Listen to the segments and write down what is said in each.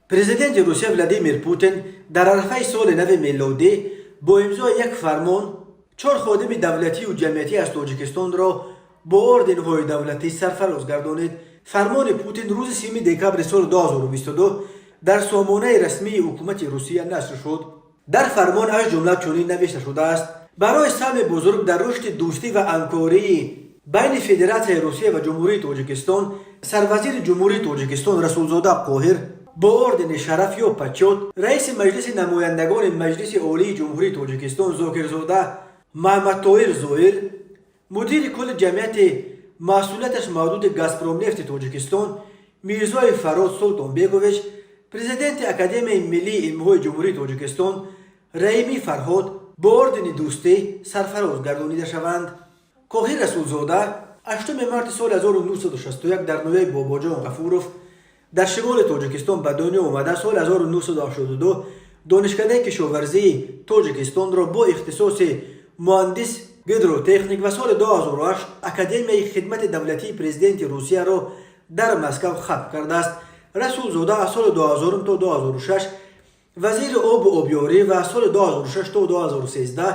Президенти Русия Владимир Путин дар арафаи соли нави мелодӣ бо имзои як фармон чор ходими давлатию ҷамъиятӣ аз Тоҷикистонро бо орденҳои давлатӣ сарфароз гардонид. Фармони Путин рӯзи 30 декабри соли 2022 дар сомонаи расмии ҳукумати Русия нашр шуд. Дар фармон аз ҷумла чунин навишта шудааст: «Барои саҳми бузург дар рушди дӯстӣ ва ҳамкории байни Федератсияи Русия ва Ҷумҳурии Тоҷикистон сарвазири Ҷумҳурии Тоҷикистон Расулзода Қоҳир бо ордени Шараф ё Почёт раиси Маҷлиси намояндагони Маҷлиси Олии Ҷумҳурии Тоҷикистон Зокирзода Маҳмадтоир Зоир, мудири кулли ҷамъияти масъулияташ маҳдуди «Газпромнефти Тоҷикистон» Мирзои Фарҳод Султонбегович, президенти Академияи миллии илмҳои Ҷумҳурии Тоҷикистон Раимӣ Фарҳод бо ордени Дӯстӣ сарфароз гардонида шаванд». Коҳир Расулзода 8 марти соли 1961 дар ноҳияи Бобоҷон Ғафуров дар шимоли Тоҷикистон ба дунё омада, соли 1982 Донишкадаи кишоварзии Тоҷикистонро бо ихтисоси муҳандис гидротехник ва соли 2008 Академияи хидмати давлатии президенти Русияро дар Москав хатм кардааст. Расулзода аз соли 2000 то 2006 вазири обу обёрӣ ва аз соли 2006 то 2013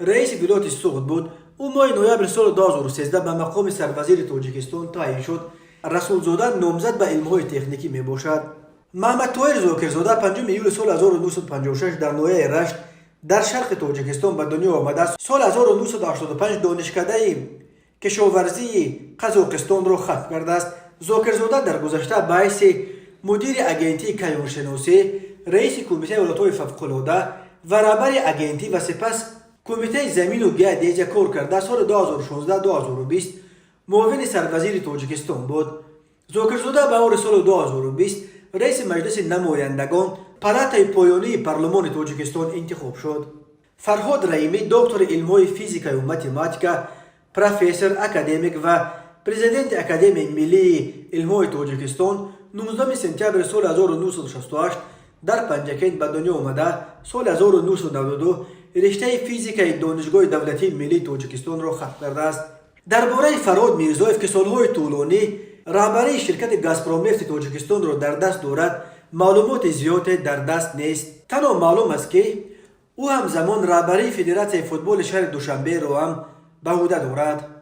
раиси вилояти Суғд буд. Ӯ моҳи ноябри соли 2013 ба мақоми сарвазири Тоҷикистон таъин шуд. Расулзода номзад ба илмҳои техникӣ мебошад. Маҳмадтоҳир Зокирзода 5 июли соли 1956 дар ноҳияи Рашт дар шарқи Тоҷикистон ба дунё омадааст. Соли 1985 Донишкадаи кишоварзии Қазоқистонро хатм кардааст. Зокирзода дар гузашта ба ҳайси мудири Агентии кайҳоншиносӣ, раиси Кумитаи ҳолатҳои фавқулода ва раҳбари агентӣ ва сипас Кумитаи замину геодезия кор карда, соли 2016-2020 муовини сарвазири Тоҷикистон буд. Зокирзода баҳори соли 2020 раиси Маҷлиси намояндагон, палатаи поёнии парлумони Тоҷикистон, интихоб шуд. Фарҳод Раимӣ доктори илмҳои физикаю математика, профессор, академик ва президенти Академияи миллии илмҳои Тоҷикистон 19 сентябри соли 1968 дар Панҷакент ба дунё омада, соли 1992 риштаи физикаи Донишгоҳи давлатии миллии Тоҷикистонро хатм кардааст. Дар бораи Фарҳод Мирзоев, ки солҳои тӯлонӣ раҳбарии ширкати «Газпромнефти Тоҷикистонро» дар даст дорад, маълумоти зиёде дар даст нест. Танҳо маълум аст, ки ӯ ҳамзамон раҳбарии Федератсияи футболи шаҳри Душанберо ҳам ба ӯҳда дорад.